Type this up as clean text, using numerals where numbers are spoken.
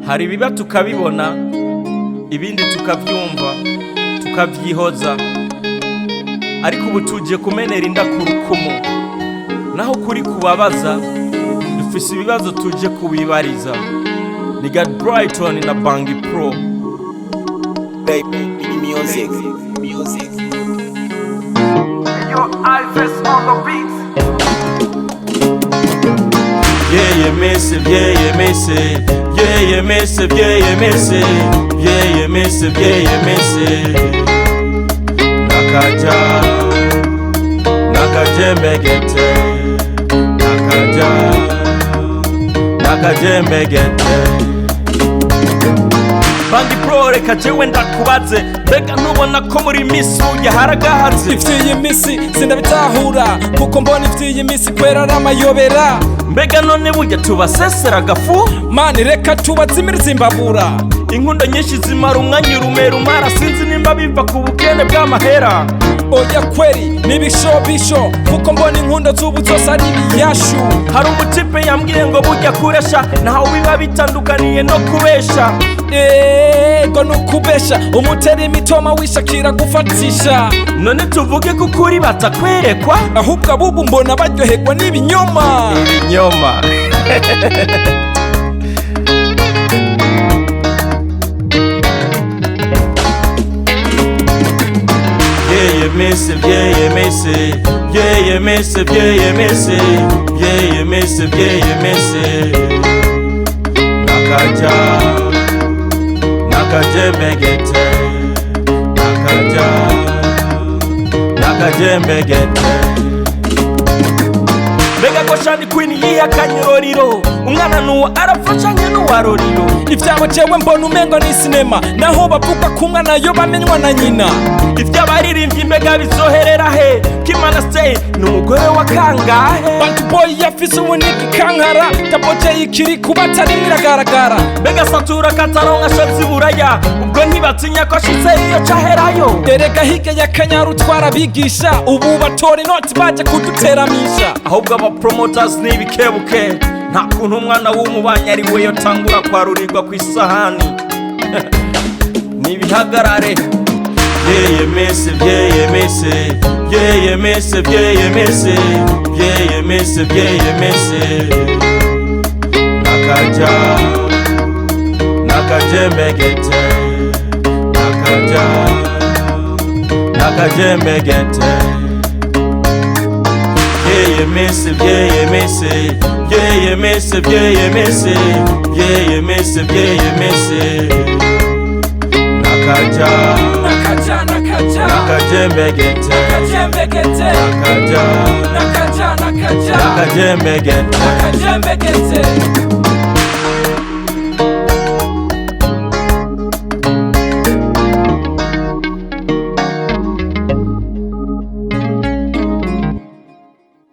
Hari ibiba tukabibona, ibindi tukavyumva, tukavyihoza, ariko ubu tuje kumenera inda ku rukumu. Naho kuri kubabaza, dufise ibibazo tuje kubibariza. Ni God Brighton na Bangi Pro. Baby music, music. Yo, Alves on the beat. Vyeye mese, vyeye mese, vyeye mese, vyeye mese, vyeye mese, vyeye mese. Nakaja, nakajembegete, nakaja, nakajembegete. Bangi Pro, reka jewe ndakubaze, mbega ntubona ko muri misi burya haragahaze? Ivy'iyi misi sindabitahura, kuko mbona ivy'iyi misi kwera ari amayobera. Mbega none burya tubasesera agafu? Mani, reka tubazimirize imbabura. Inkundo nyinshi zimara umwanya urume rumara, sinzi nimba biva ku bukene bw'amahera. Oya kweri, n'ibishobisho, kuko mbona inkundo z'ubu zose ari ibiyashu. Hari umutipe yambwiye ngo burya kuresha naho biba bitandukaniye no kubesha. Ego, nukubesha umutera imitoma wishakira gufatisha. None tuvuge ko ukuri batakwerekwa? Ahubwo abubu mbona baryoherwa n'ibinyoma. Ibinyoma. Vyeye mese, vyeye mese, vyeye mese, vyeye mese, vyeye mese, vyeye mese. Nakaja, nakajembegete, nakaja, nakajembegete. Mbega ko Shani Queen yihakanye Roriro, umwana nuwo arafashanye n'uwa Roriro? Ivyabo jewe mbona umengo ni sinema, naho bavuga ko umwana yo bamenywa na nyina. Ivy'abaririmbyi mbega bizoherera he? Kimana Stay ni umugore wa kangahe? Bantu Boy yafise ubuniki kankara, Double ikiri kuba atarimwo iragaragara. Mbega Satura kataronka shozi buraya, ubwo ntibatinya ko ashitse iyo caherayo? Erega hirya ya Kanyaru twarabigisha, ubu batora inoti baje kuduteramisha. Ahubwo aba promoters n'ibikebuke, nta kuntu umwana w'umubanyi ari we yotangura kwarurirwa ku isahani. Nibihagarare. Vyeye mese, vyeye mese, vyeye mese, vyeye mese, vyeye mese, vyeye mese. Nakaja, nakajembegete, nakaja, nakajembegete. Vyeye mese, vyeye mese, vyeye mese, vyeye mese, vyeye mese, vyeye mese. Nakaja, Nakaja, nakaja, nakajembegete, nakajembegete, nakaja, nakaja, nakaja, nakajembegete. Nakajembegete.